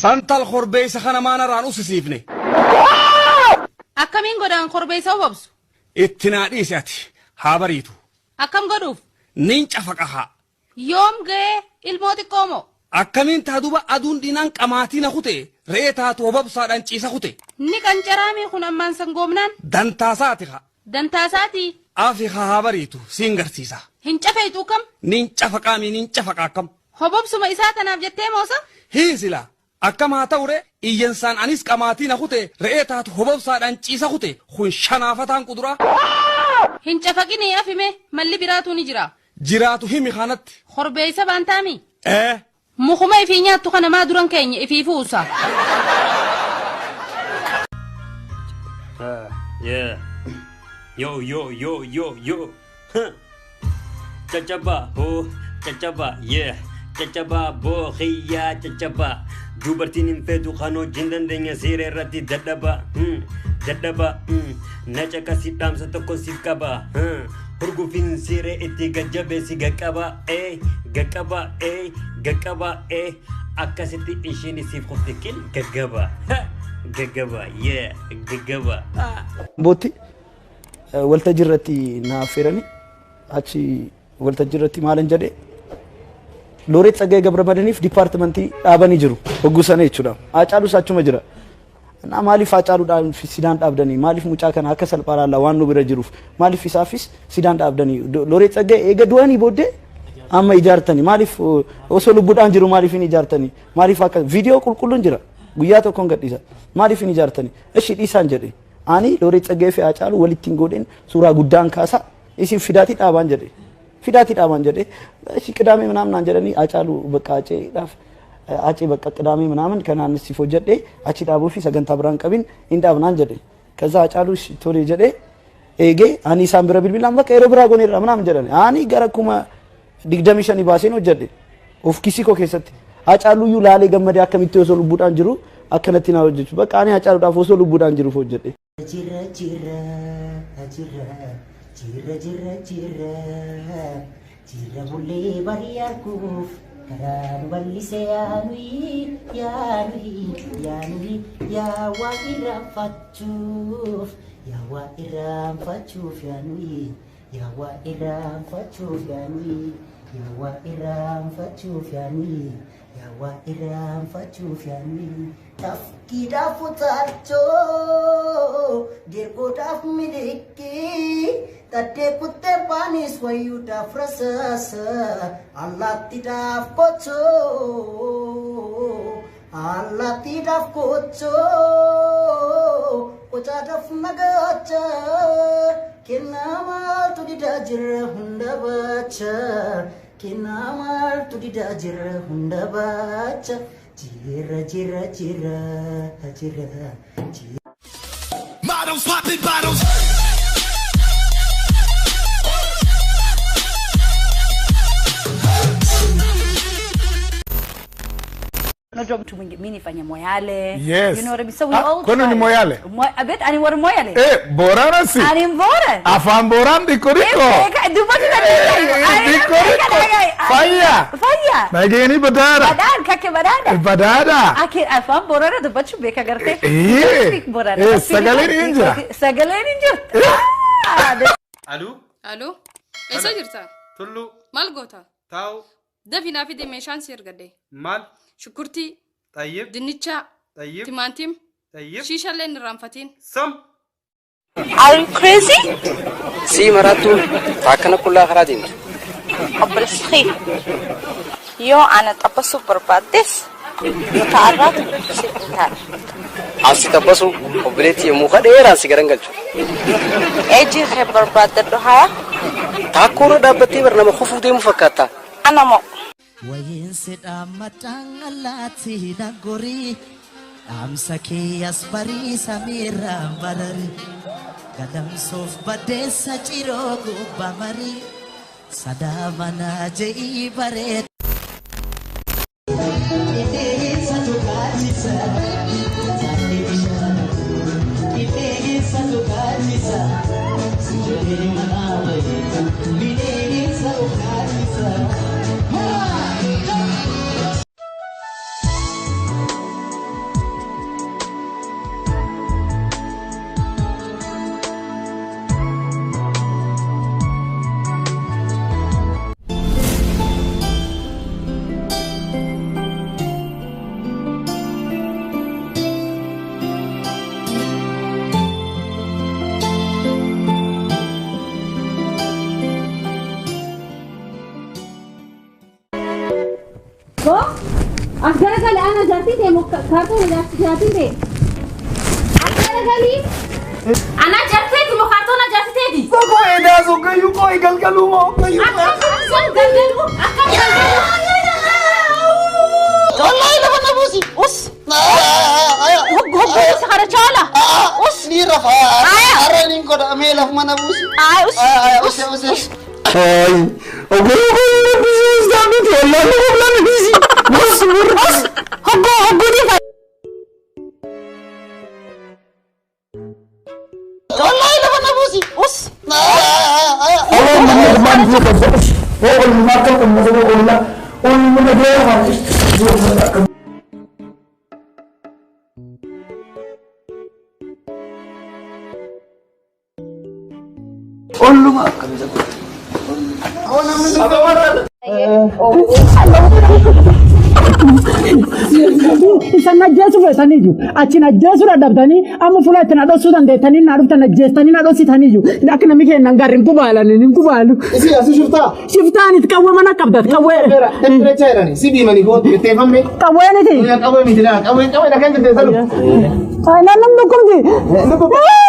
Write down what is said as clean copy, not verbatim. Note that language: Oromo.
Santal korbeeysa kana maanarraan usisiifne. Akkamiin godhaan korbeessa obobsu? Itti naa dhiisi ati haa bariitu. Akkam godhuuf? Nin cafaqa haa. Yoom ga'ee ilmoo xiqqoo moo? Akkamiin taa duba aduun dhinaan qamaatii na kute re'ee taatu hobobsaadhaan ciisa kute. Ni qancaraamii kun ammaan sangoomnaan? Dantaasaati haa. Dantaasaatii? Afi haa bariitu siin garsiisa. Hin cafeexuu kam? Nin cafaqaamii nin cafaqa akkam. Hobobsuma isaa tanaaf jettee moosa? Hiisila akkam haa ta'u ree iyyansaan anis qamaatii na kute re'ee taatu hobobsaadhaan ciisa kute kun shanaafataan kuduraa. Hin cafaqinii afime malli biraatu ni jira. Jiraatu himi kanatti. Korbeessa baantaami? Ee. Mukuma ifii nyaattu kana maa duran keenya ifii fuusa. Yeah. Yo, yo, yo, yo, yo. Huh. Caccaba, ho, caccaba, yeah. Caccaba, boo, xiyyaa, caccaba. Dubartiin hin feetu kan hojiin dandeenya seera irratti dadhaba. Dadhaba. Na caqasi dhaamsa tokko siif qaba. Hurgufiin seera itti gajjabeessi gaqqaba. Gaqqaba, gaqqaba, Akkasitti ishiin siif qofti kin gaggaba. Gaggaba, yeah, gaggaba. Bootti waltajjii irratti na affeeranii achi waltajjii irratti maalan jedhee Looreet Tsaggaayee Gabramadiiniif dipaartimentii dhaabanii jiru hogguu sana jechuudha. Haacaaluus achuma jira. Na maaliif Haacaaluudhaan sidaan dhaabdanii maaliif mucaa kana akka salphaa laallaa waan nu bira jiruuf maaliif isaafis sidaan dhaabdanii Looreet Tsaggaayee eega du'anii booddee amma ijaartanii maaliif osoo lubbuudhaan jiru maaliif hin ijaartanii maaliif akka viidiyoo qulqulluun jira guyyaa tokkoon gadhiisa maaliif hin ijaartanii ishi dhiisaan jedhe ani Looreet Tsaggaayee fi Haacaaluu walitti hin godheen suuraa guddaan kaasaa isin fidaatii dhaabaan jedhe fidaatii dhaabaan jedhe ishi qidaamee ምናምን naan jedhanii Haacaaluu bakka Haaceedhaaf Haacee bakka qidaamee ምናምን kanaan siif hojjedhe achi dhaabuu fi sagantaa biraan qabin hin dhaabnaan jedhe ከዛ Haacaaluu tole jedhe eegee ani isaan bira bilbilaan bakka yeroo biraa gooneerra ምናምን jedhan ani gara 25,000 baaseen hojjedhe of kisii koo keessatti Haacaaluu iyyuu laalee gammadee akkamitti osoo lubbuudhaan jiru akkanatti naa hojjechu bakka ani Haacaaluudhaaf osoo lubbuudhaan jiruuf hojjedhe. Jira jira jira jira jira jira jira bullee barii arguuf karaa nu bal'ise yaanuyi yaanuyi yaanuyi yaa waa irraanfachuuf yaa waa irraanfachuuf yaanuyi yaa waa irraanfachuuf yaanuyi yaa waa irraanfachuuf yaanuyi yaa waa irraanfachuuf yaanuyi. Tafkiidhaaf utaalchoo geergoodhaaf miliqii taddee kuttee baanis wayyuudhaaf rasaasa allaattiidhaaf kochoo allaattiidhaaf kochoo qocaadhaaf nagaacha kennaa maaltu didaa jira hunda baacha kennaa maaltu didaa jira hunda baacha. Jira jira jira jira jira. Models popping bottles. Unajua mtu mwingi mimi nifanye Moyale. Yes. You know what I mean? So we Ah, all kwenu ni try. Moyale? A bit ani war Moyale. Borana si. Ani Boran. Afaan Boran diko diko. Dubbatu Diko diko. Fayya. Fayya. Nageenyi badaadha. Badaan kake badaadha. Badaadha. Ake afaan Borana dubbachuu beeka gartee. Eh. Speak Borana. Eh, sagaleen hin jira. Sagaleen hin jirtu. Ah, Aluu, Aloo, eessa jirta? Tulluu, Maal goota? Taa'u, Dafii naa fide meeshaan si ergadhe. Maal, Shunkurtii, Xayyib, dinnicha, Xayyib, timaatim, Xayyib, shiishallee hin irraanfatiin. Sam. Are you crazy? Sii maraattuun akkana qullaa karaa deemtu. Obboleessi yoo ana xabbasuuf barbaaddes mataa irraatu si ta'a. Ansi tabbasu obboleettii muka dheeraan si garan galchu. Eejii kee barbaaddadhu haya. Taakkoorra dhaabbattee bar nama kufuu deemu fakkaata. Ana moo. Wayiinsi dhaammadhaan allaatti nagorii dhaamsa kiyyas barii samiirraan barari gadamsuuf baddeessa ciroo gubbaa marii sadaa manaa je'ii bareeda. Qilleensa tukaachisa, qilleensa tukaachisa, si jedhee manaa bahee bineensa ukaachisa. Boo as garagali ana jaartii ta'e kaartoon jaartii ta'e. As garagali. Ana jaarteeti moo kaartoon jaartii ta'eeti? Koo edaa soggayyuu koo galgaluu moo oggayyuu. Akkam galgalu akkam galgalu. Wallahi lafa na buusi. Us. Hoggu si kana chaala. Us. Ni rafa. Har'a ni godha mee lafuma na buusi. Ay us. Us us. Ay, oggayyuu koo buusi miti wallahi wallahi buusi. Buusi buusi. Hoggu hoggu ni fa. Wallahi lafa na buusi. Us. Olluma akkam isa godhe. Isan ajjeesuu feetaniyyuu achiin ajjeesuu dadhabdanii amma fuula ittiin adhossuu dandeettanii na dhuftan ajjeestanii na dhossitaniyyuu akka namni keenya hin garri hin kubaalan hin kubaalu. Isi asi shiftaa. Shiftaan itti qawwee mana qabdat qawwee. Temperature jedhani si diimanii gootu bitteeffamne. Qawwee miti. Qawwee miti laa qawwee qawwee dhagaan bitteessalu. Naannoo dhukkubdi.